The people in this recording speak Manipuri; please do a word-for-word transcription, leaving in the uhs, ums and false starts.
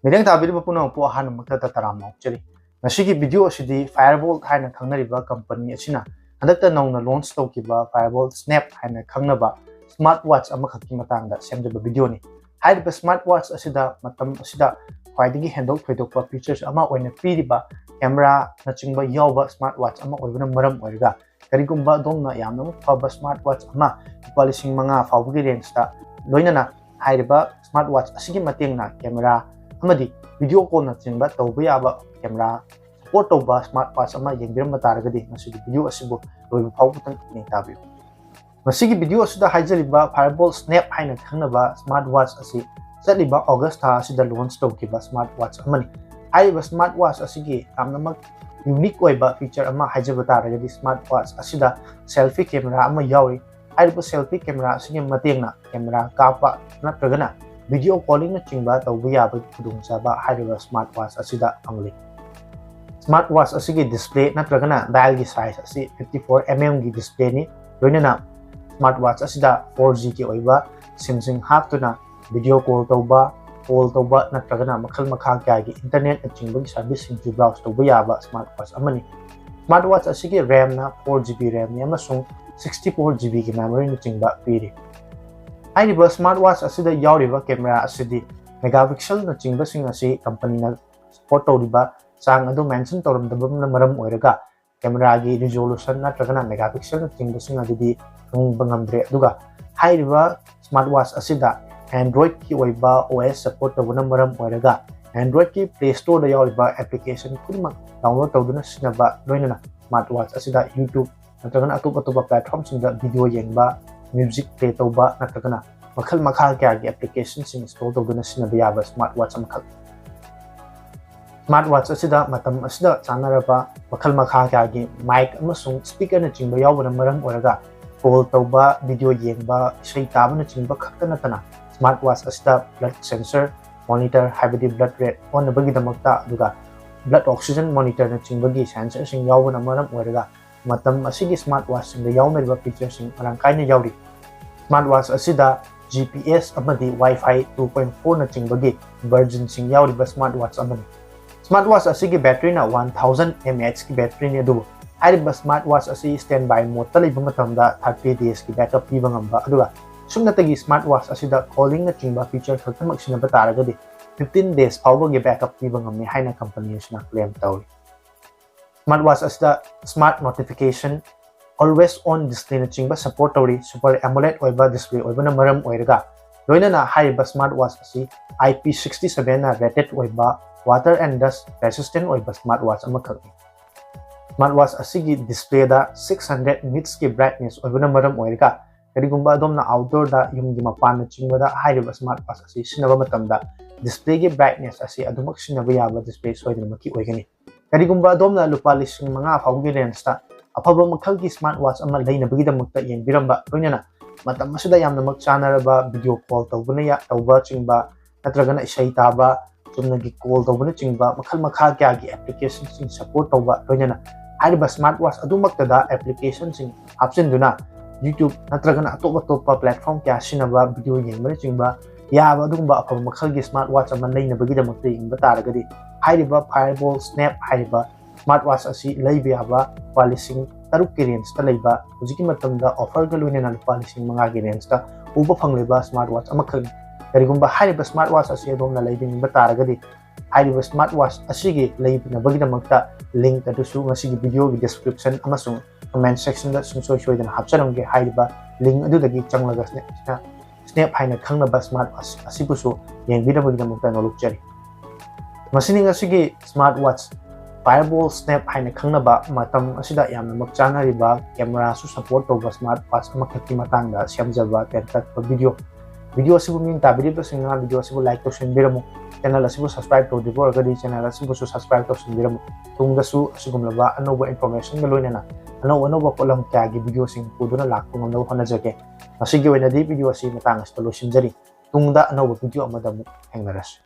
ꯃꯤꯠꯌꯦꯡ ꯇꯥꯕꯤꯔꯤꯕ ꯄꯨꯝꯅꯃꯛꯄꯨ ꯑꯍꯥꯟꯕꯃꯛꯇꯗ ꯇꯔꯥꯝꯅ ꯑꯣꯛꯆꯔꯤ꯫ ꯉꯁꯤꯒꯤ ꯚꯤꯗꯤꯑꯣ ꯑꯁꯤꯗꯤ Firebolt ꯍꯥꯏꯅ ꯈꯪꯅꯔꯤꯕ ꯀꯝꯄꯅꯤ ꯑꯁꯤꯅ ꯍꯟꯗꯛꯇ ꯅꯧꯅ ꯂꯣꯟꯆ ꯇꯧꯈꯤꯕ Firebolt Snap ꯍꯥꯏꯅ ꯈꯪꯅꯕ ꯁ꯭ꯃꯥꯔꯠ ꯋꯥꯆ ꯑꯃꯈꯛꯀꯤ ꯃꯇꯥꯡꯗ ꯁꯦꯝꯖꯕ ꯚꯤꯗꯤꯑꯣꯅꯤ꯫ ꯍꯥꯏꯔꯤꯕ ꯁ꯭ꯃꯥꯔꯠ ꯋꯥꯆ ꯑꯁꯤꯗ ꯃꯇꯝ ꯑꯁꯤꯗ ꯈ꯭ꯋꯥꯏꯗꯒꯤ ꯍꯦꯟꯗꯣꯛ ꯊꯣꯏꯗꯣꯛꯄ ꯐꯤꯆꯔꯁ ꯑꯃ ꯑꯣꯏꯅ ꯄꯤꯔꯤꯕ ꯀꯦꯃꯦꯔꯥꯅꯆꯤꯡꯕ ꯌꯥꯎꯕ ꯁ꯭ꯃꯥꯔꯠ ꯋꯥꯆ ꯑꯃ ꯑꯣꯏꯕꯅ ꯃꯔꯝ ꯑꯣꯏꯔꯒ, ꯀꯔꯤꯒꯨꯝꯕ ꯑꯗꯣꯝꯅ ꯌꯥꯝꯅꯃꯛ ꯐꯕ ꯁ꯭ꯃꯥꯔꯠ ꯋꯥꯆ ꯑꯃ ꯂꯨꯄꯥ ꯂꯤꯁꯤꯡ ꯃꯉꯥ ꯐꯥꯎꯕꯒꯤ ꯔꯦꯟꯖꯇ, ꯂꯣꯏꯅꯅ ꯍꯥꯏꯔꯤꯕ ꯁ꯭ꯃꯥꯔꯠ ꯋꯥꯆ ꯑꯁꯤꯒꯤ ꯃꯇꯦꯡꯅ ꯀꯦꯃꯦꯔꯥ ꯑꯃꯗꯤ ꯚꯤꯗꯤꯑꯣ ꯀꯣꯜꯅꯆꯤꯡꯕ ꯇꯧꯕ ꯌꯥꯕ ꯀꯦꯃꯦꯔꯥ ꯁꯄꯣꯔꯠ ꯇꯧꯕ ꯁ꯭ꯃꯥꯔꯠ ꯋꯥꯆ ꯑꯃ ꯌꯦꯡꯕꯤꯔꯝꯕ ꯇꯥꯔꯒꯗꯤ ꯃꯁꯤꯒꯤ ꯚꯤꯗꯤꯑꯣ ꯑꯁꯤꯕꯨ ꯂꯣꯏꯕ ꯐꯥꯎꯕꯇꯪ ꯌꯦꯡ ꯇꯥꯕꯤꯌꯨ꯫ ꯃꯁꯤꯒꯤ ꯚꯤꯗꯤꯑꯣ ꯑꯁꯤꯗ ꯍꯥꯏꯖꯔꯤꯕ Firebolt Snap ꯍꯥꯏꯅ ꯈꯪꯅꯕ ꯁ꯭ꯃꯥꯔꯠ ꯋꯥꯆ ꯑꯁꯤ ꯆꯠꯂꯤꯕ ꯑꯣꯒꯁ ꯊꯥ ꯑꯁꯤꯗ ꯂꯣꯟꯆ ꯇꯧꯈꯤꯕ ꯁ꯭ꯃꯥꯔꯠ ꯋꯥꯆ ꯑꯃꯅꯤ꯫ ꯍꯥꯏꯔꯤꯕ ꯁ꯭ꯃꯥꯔꯠ ꯋꯥꯆ ꯑꯁꯤꯒꯤ ꯌꯥꯝꯅꯃꯛ ꯌꯨꯅꯤꯛ ꯑꯣꯏꯕ ꯐꯤꯆꯔ ꯑꯃ ꯍꯥꯏꯖꯕ ꯇꯥꯔꯒꯗꯤ ꯁ꯭ꯃꯥꯔꯠ ꯋꯥꯆ ꯑꯁꯤꯗ ꯁꯦꯜꯐꯤ ꯀꯦꯃꯦꯔꯥ ꯑꯃ ꯌꯥꯎꯔꯤ꯫ ꯍꯥꯏꯔꯤꯕ ꯁꯦꯜꯐꯤ ꯀꯦꯃꯦꯔꯥ ꯑꯁꯤꯒꯤ ꯃꯇꯦꯡꯅ ꯀꯦꯃꯦꯔꯥ ꯀꯥꯞꯄ ꯅꯠꯇ꯭ꯔꯒꯅ ꯚꯤꯗꯤꯑꯣ ꯀꯣꯂꯤꯡꯅꯆꯤꯡꯕ ꯇꯧꯕ ꯌꯥꯕꯒꯤ ꯈꯨꯗꯣꯡꯆꯥꯕ ꯍꯥꯏꯔꯤꯕ ꯁ꯭ꯃꯥꯔꯠ ꯋꯥꯆ ꯑꯁꯤꯗ ꯐꯪꯂꯤ꯫ ꯁ꯭ꯃꯥꯔꯠ ꯋꯥꯆ ꯑꯁꯤꯒꯤ ꯗꯤꯁꯄ꯭ꯂꯦ ꯅꯠꯇ꯭ꯔꯒꯅ ꯗꯥꯏꯜꯒꯤ ꯁꯥꯏꯖ ꯑꯁꯤ fifty four mm ꯒꯤ ꯗꯤꯁꯄ꯭ꯂꯦꯅꯤ꯫ ꯂꯣꯏꯅꯅ ꯁ꯭ꯃꯥꯔꯠ ꯋꯥꯆ ꯑꯁꯤꯗ four G ꯒꯤ ꯑꯣꯏꯕ ꯁꯤꯝꯁꯤꯡ ꯍꯥꯞꯇꯨꯅ ꯚꯤꯗꯤꯑꯣ ꯀꯣꯜ ꯇꯧꯕ, ꯀꯣꯜ ꯇꯧꯕ ꯅꯠꯇ꯭ꯔꯒꯅ ꯃꯈꯜ ꯃꯈꯥ ꯀꯌꯥꯒꯤ ꯏꯟꯇꯔꯅꯦꯠꯅꯆꯤꯡꯕꯒꯤ ꯁꯥꯔꯚꯤꯁꯁꯤꯡꯁꯨ ꯕ꯭ꯔꯥꯎꯖ ꯇꯧꯕ ꯌꯥꯕ ꯁ꯭ꯃꯥꯔꯠ ꯋꯥꯆ ꯑꯃꯅꯤ꯫ ꯁ꯭ꯃꯥꯔꯠ ꯋꯥꯆ ꯑꯁꯤꯒꯤ ꯔꯦꯝꯅ four GB ꯔꯦꯝꯅꯤ ꯑꯃꯁꯨꯡ sixty four GBꯒꯤ ꯃꯦꯃꯣꯔꯤꯅꯆꯤꯡꯕ ꯄꯤꯔꯤ꯫ ꯍꯥꯏꯔꯤꯕ ꯁ꯭ꯃꯥꯔꯠ ꯋꯥꯆ ꯑꯁꯤꯗ ꯌꯥꯎꯔꯤꯕ ꯀꯦꯃꯦꯔꯥ ꯑꯁꯤꯗꯤ ꯃꯦꯒꯥꯄꯤꯛꯁꯦꯜꯅꯆꯤꯡꯕꯁꯤꯡ ꯑꯁꯤ ꯀꯝꯄꯅꯤꯅ ꯁꯄꯣꯔꯠ ꯇꯧꯔꯤꯕ ꯆꯥꯡ ꯑꯗꯨ ꯃꯦꯟꯁꯟ ꯇꯧꯔꯝꯗꯕꯅ ꯃꯔꯝ ꯑꯣꯏꯔꯒ ꯀꯦꯃꯦꯔꯥꯒꯤ ꯔꯤꯖꯣꯂꯨꯁꯟ ꯅꯠꯇ꯭ꯔꯒꯅ ꯃꯦꯒꯥꯄꯤꯛꯁꯦꯜꯅꯆꯤꯡꯕꯁꯤꯡ ꯑꯗꯨꯗꯤ ꯈꯪꯕ ꯉꯝꯗ꯭ꯔꯦ꯫ ꯑꯗꯨꯒ ꯍꯥꯏꯔꯤꯕ ꯁ꯭ꯃꯥꯔꯠ ꯋꯥꯆ ꯑꯁꯤꯗ Androidꯀꯤ ꯑꯣꯏꯕ OS ꯁꯄꯣꯔꯠ ꯇꯧꯕꯅ ꯃꯔꯝ ꯑꯣꯏꯔꯒ Androidꯀꯤ Play Storeꯗ ꯌꯥꯎꯔꯤꯕ ꯑꯦꯄ꯭ꯂꯤꯀꯦꯁꯟ ꯈꯨꯗꯤꯡꯃꯛ ꯗꯥꯎꯟꯂꯣꯗ ꯇꯧꯗꯨꯅ ꯁꯤꯖꯤꯟꯅꯕ ꯂꯣꯏꯅꯅ ꯁ꯭ꯃꯥꯔꯠ ꯋꯥꯆ ꯑꯁꯤꯗ YouTube ꯅꯠꯇ꯭ꯔꯒꯅ ꯑꯇꯣꯞ ꯑꯇꯣꯞꯄ ꯄ꯭ꯂꯦꯠꯐꯣꯝꯁꯤꯡꯗ ꯚꯤꯗꯤꯑꯣ ꯌꯦꯡꯕ, ꯃ꯭ꯌꯨꯖꯤꯛ ꯄ꯭ꯂꯦ ꯇꯧꯕ ꯅꯠꯇ꯭ꯔꯒꯅ ꯃꯈꯜ ꯃꯈꯥ ꯀꯌꯥꯒꯤ ꯑꯦꯄ꯭ꯂꯤꯀꯦꯁꯟꯁꯤꯡ ꯏꯟꯁꯇꯣꯜ ꯇꯧꯗꯨꯅ ꯁꯤꯖꯤꯟꯅꯕ ꯌꯥꯕ ꯁ꯭ꯃꯥꯔꯠ ꯋꯥꯆ ꯑꯃꯈꯛ꯫ ꯁ꯭ꯃꯥꯔꯠ ꯋꯥꯆ ꯑꯁꯤꯗ ꯃꯇꯝ ꯑꯁꯤꯗ ꯆꯥꯟꯅꯔꯕ ꯃꯈꯜ ꯃꯈꯥ ꯀꯌꯥꯒꯤ ꯃꯥꯏꯛ ꯑꯃꯁꯨꯡ ꯁ꯭ꯄꯤꯀꯔꯅꯆꯤꯡꯕ ꯌꯥꯎꯕꯅ ꯃꯔꯝ ꯑꯣꯏꯔꯒ ꯀꯣꯜ ꯇꯧꯕ, ꯚꯤꯗꯤꯑꯣ ꯌꯦꯡꯕ, ꯏꯁꯩ ꯇꯥꯕꯅꯆꯤꯡꯕ ꯈꯛꯇ ꯅꯠꯇꯅ ꯁ꯭ꯃꯥꯔꯠ ꯋꯥꯆ ꯑꯁꯤꯗ ꯕ꯭ꯂꯗ ꯁꯦꯟꯁꯔ ꯃꯣꯅꯤꯇꯔ, ꯍꯥꯏꯕꯗꯤ ꯕ꯭ꯂꯗ ꯔꯦꯠ ꯑꯣꯟꯅꯕꯒꯤꯗꯃꯛꯇ, ꯑꯗꯨꯒ ꯕ꯭ꯂꯗ ꯑꯣꯛꯁꯤꯖꯟ ꯃꯣꯅꯤꯇꯔꯅꯆꯤꯡꯕꯒꯤ ꯁꯦꯟꯁꯔꯁꯤꯡ ꯌꯥꯎꯕꯅ ꯃꯔꯝ ꯑꯣꯏꯔꯒ ꯃꯇꯝ ꯑꯁꯤꯒꯤ ꯁ꯭ꯃꯥꯔꯠ ꯋꯥꯆꯁꯤꯡꯗ ꯌꯥꯎꯅꯔꯤꯕ ꯐꯤꯆꯔꯁꯤꯡ ꯃꯔꯥꯡ ꯀꯥꯏꯅ ꯌꯥꯎꯔꯤ꯫ ꯁ꯭ꯃꯥꯔꯠ ꯋꯥꯆ ꯑꯁꯤꯗ G P S ꯑꯃꯗꯤ Wi-Fi two point four ꯅꯆꯤꯡꯕꯒꯤ versionꯁꯤꯡ ꯌꯥꯎꯔꯤꯕ smart watch ꯑꯃꯅꯤ꯫ Smart watch ꯑꯁꯤꯒꯤ batteryꯅ one thousand mAh ꯀꯤ batteryꯅꯤ, ꯑꯗꯨꯕꯨ ꯍꯥꯏꯔꯤꯕ smart watch ꯑꯁꯤ standby modeꯇ ꯂꯩꯕ ꯃꯇꯝꯗ thirty daysꯀꯤ backup ꯄꯤꯕ ꯉꯝꯕ, ꯑꯗꯨꯒ ꯁꯨꯞꯅꯇꯒꯤ smart watch ꯑꯁꯤꯗ callingꯅꯆꯤꯡꯕ feature ꯈꯛꯇꯃꯛ ꯁꯤꯖꯤꯟꯅꯕ ꯇꯥꯔꯒꯗꯤ fifteen days ꯐꯥꯎꯕꯒꯤ backup ꯄꯤꯕ ꯉꯝꯃꯤ ꯍꯥꯏꯅ company ꯑꯁꯤꯅ claim ꯇꯧꯔꯤ꯫ Smart watch ꯑꯁꯤꯗ smart notification, always on displayꯅꯆꯤꯡꯕ support ꯇꯧꯔꯤ꯫ Super AMOLED ꯑꯣꯏꯕ display ꯑꯣꯏꯕꯅ ꯃꯔꯝ ꯑꯣꯏꯔꯒ, ꯂꯣꯏꯅꯅ ꯍꯥꯏꯔꯤꯕ smart watch ꯑꯁꯤ I P sixty sevenꯅ rated ꯑꯣꯏꯕ, water and dust resistant ꯑꯣꯏꯕ smart watch ꯑꯃꯈꯛꯅꯤ꯫ Smart watch ꯑꯁꯤꯒꯤ displayꯗ six hundred nitsꯀꯤ brightness ꯑꯣꯏꯕꯅ ꯃꯔꯝ ꯑꯣꯏꯔꯒ, ꯀꯔꯤꯒꯨꯝꯕ ꯑꯗꯣꯝꯅ outdoorꯗ, ꯌꯨꯝꯒꯤ ꯃꯄꯥꯟꯅꯆꯤꯡꯕꯗ ꯍꯥꯏꯔꯤꯕ smart watch ꯑꯁꯤ ꯁꯤꯖꯤꯟꯅꯕ ꯃꯇꯝꯗ displayꯒꯤ brightness ꯑꯁꯤ ꯑꯗꯨꯃꯛ ꯁꯤꯖꯤꯟꯅꯕ ꯌꯥꯕ display ꯁꯣꯏꯗꯅꯃꯛꯀꯤ ꯑꯣꯏꯒꯅꯤ꯫ ꯀꯔꯤꯒꯨꯝꯕ ꯑꯗꯣꯝꯅ ꯂꯨꯄꯥ ꯂꯤꯁꯤꯡ ꯃꯉꯥ ꯐꯥꯎꯕꯒꯤ rangeꯇ ꯑꯐꯕ ꯃꯈꯜꯒꯤ smart watch ꯑꯃ ꯂꯩꯅꯕꯒꯤꯗꯃꯛꯇ ꯌꯦꯡꯕꯤꯔꯝꯕ, ꯂꯣꯏꯅꯅ ꯃꯇꯝ ꯑꯁꯤꯗ ꯌꯥꯝꯅꯃꯛ ꯆꯥꯟꯅꯔꯕ video call ꯇꯧꯕꯅ ꯌꯥ-, ꯇꯧꯕꯆꯤꯡꯕ, ꯅꯠꯇ꯭ꯔꯒꯅ ꯏꯁꯩ ꯇꯥꯕ, ꯆꯨꯝꯅꯒꯤ call ꯇꯧꯕꯅꯆꯤꯡꯕ ꯃꯈꯜ ꯃꯈꯥ ꯀꯌꯥꯒꯤ applicationꯁꯤꯡ support ꯇꯧꯕ, ꯂꯣꯏꯅꯅ ꯍꯥꯏꯔꯤꯕ smart watch ꯑꯗꯨꯃꯛꯇꯗ applicationꯁꯤꯡ ꯍꯥꯞꯆꯤꯟꯗꯨꯅ YouTube ꯅꯠꯇ꯭ꯔꯒꯅ ꯑꯇꯣꯞ ꯑꯇꯣꯞꯄ platform ꯀꯌꯥ ꯁꯤꯖꯤꯟꯅꯕ, video ꯌꯦꯡꯕꯅꯆꯤꯡꯕ ꯌꯥꯕ ꯑꯗꯨꯒꯨꯝꯕ ꯑꯐꯕ ꯃꯈꯜꯒꯤ smart watch ꯑꯃ ꯂꯩꯅꯕꯒꯤꯗꯃꯛꯇ ꯌꯦꯡꯕ ꯇꯥꯔꯒꯗꯤ, ꯍꯥꯏꯔꯤꯕ Fireball Snap ꯍꯥꯏꯔꯤꯕ smart watch ꯑꯁꯤ ꯂꯩꯕ ꯌꯥꯕ ꯂꯨꯄꯥ ꯂꯤꯁꯤꯡ ꯇꯔꯨꯛꯀꯤ rangeꯇ ꯂꯩꯕ, ꯍꯧꯖꯤꯛꯀꯤ ꯃꯇꯝꯗ offerꯒ ꯂꯣꯏꯅꯅ ꯂꯨꯄꯥ ꯂꯤꯁꯤꯡ ꯃꯉꯥꯒꯤ rangeꯇ ꯎꯕ ꯐꯪꯂꯤꯕ smart watch ꯑꯃꯈꯛꯅꯤ꯫ ꯀꯔꯤꯒꯨꯝꯕ ꯍꯥꯏꯔꯤꯕ smart watch ꯑꯁꯤ ꯑꯗꯣꯝꯅ ꯂꯩꯕꯤꯅꯤꯡꯕ ꯇꯥꯔꯒꯗꯤ, ꯍꯥꯏꯔꯤꯕ smart watch ꯑꯁꯤꯒꯤ ꯂꯩꯅꯕꯒꯤꯗꯃꯛꯇ link ꯑꯗꯨꯁꯨ ꯉꯁꯤꯒꯤ videoꯒꯤ description ꯑꯃꯁꯨꯡ comment sectionꯗ ꯁꯨꯡꯁꯣꯏ ꯁꯣꯏꯗꯅ ꯍꯥꯞꯆꯔꯝꯒꯦ꯫ ꯍꯥꯏꯔꯤꯕ link ꯑꯗꯨꯗꯒꯤ ꯆꯪꯂꯒ Snap, Snap ꯍꯥꯏꯅ ꯈꯪꯅꯕ smart watch ꯑꯁꯤꯕꯨꯁꯨ ꯌꯦꯡꯕꯤꯅꯕꯒꯤꯗꯃꯛꯇ ꯅꯣꯂꯨꯛꯆꯔꯤ꯫ ꯃꯁꯤꯅꯤ ꯉꯁꯤꯒꯤ smart watch Fireball Snap ꯍꯥꯏꯅ ꯈꯪꯅꯕ, ꯃꯇꯝ ꯑꯁꯤꯗ ꯌꯥꯝꯅꯃꯛ ꯆꯥꯅꯔꯤꯕ, cameraꯁꯨ support ꯇꯧꯕ smart watch ꯑꯃꯈꯛꯀꯤ ꯃꯇꯥꯡꯗ ꯁꯦꯝꯖꯕ ꯇꯦꯟꯇꯛꯄ video꯫ Video ꯑꯁꯤꯕꯨ ꯃꯤꯠꯌꯦꯡ ꯇꯥꯕꯤꯔꯤꯕꯁꯤꯡꯅ video ꯑꯁꯤꯕꯨ like ꯇꯧꯁꯤꯟꯕꯤꯔꯝꯃꯨ꯫ Channel ꯑꯁꯤꯕꯨ subscribe ꯇꯧꯗ꯭ꯔꯤꯕ ꯑꯣꯏꯔꯒꯗꯤ channel ꯑꯁꯤꯕꯨꯁꯨ subscribe ꯇꯧꯁꯤꯟꯕꯤꯔꯝꯃꯨ꯫ ꯇꯨꯡꯗꯁꯨ ꯑꯁꯤꯒꯨꯝꯂꯕ ꯑꯅꯧꯕ informationꯒ ꯂꯣꯏꯅꯅ ꯑꯅꯧ ꯑꯅꯧꯕ ꯄꯣꯠꯂꯝ ꯀꯌꯥꯒꯤ videoꯁꯤꯡ ꯄꯨꯗꯨꯅ ꯂꯥꯛꯄ ꯉꯝꯅꯕ ꯍꯣꯠꯅꯖꯒꯦ꯫ ꯉꯁꯤꯒꯤ ꯑꯣꯏꯅꯗꯤ video ꯑꯁꯤ ꯃꯇꯥꯡ ꯑꯁꯤꯗ ꯂꯣꯏꯁꯤꯟꯖꯔꯤ꯫ ꯇꯨꯡꯗ ꯑꯅꯧꯕ video ꯑꯃꯗ ꯑꯃꯨꯛ ꯊꯦꯡꯅꯔꯁꯤ꯫